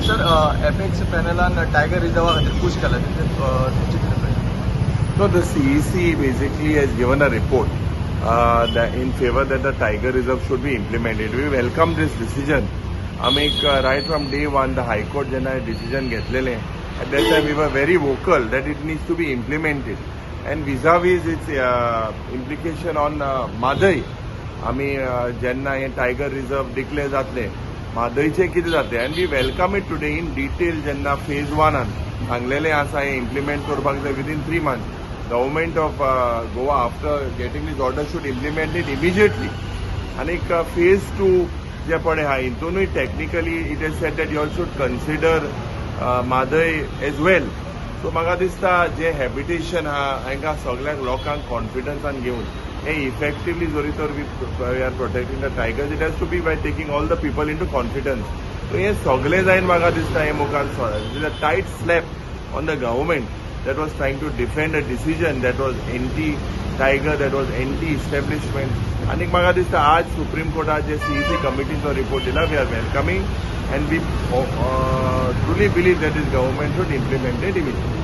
Sir, apex पॅनलान tiger रिजर्वा खातीर push केला, तुमचें कितें प्रश्न? So the CEC basically has given a report that in favor that the tiger reserve should be implemented. We welcome this decision. आमी right from day one, the High Court जेन्ना decision घेतलेलें, at that time we were very vocal that it needs to be implemented. And vis-a-vis its implication on Mhadei, आमी जेन्ना हें tiger reserve declare जातलें, म्हादयचें कितें जातलें, and we welcome it today in detail. जेन्ना फेज वनान सांगलेलें आसा, हें इम्प्लिमेंट करपाक जाय within 3 months. Government of Goa, after getting this order, should implement it immediately. आनीक फेज टू जे पळय आहा, हितूनूय technically it is said that you all should consider Mhadei as well. So म्हाका दिसता, जे हॅबिटेशन आहा, हांकां सगळ्यांक लोकांक कॉन्फिडन्सान घेवन हे इफेक्टिवली जरी तर we are protecting the tigers, it has to be by taking all the people into confidence. So हें सगळें जायन म्हाका दिसता हें मुखार is a tight slap on the government that was trying to defend a decision that was anti tiger, that was anti establishment. आनीक म्हाका दिसता, आज सुप्रीम कोर्टात जे सीईसी कमिटीचो रिपोर्ट दिला, we are welcoming and we truly believe that this government should implement it immediately.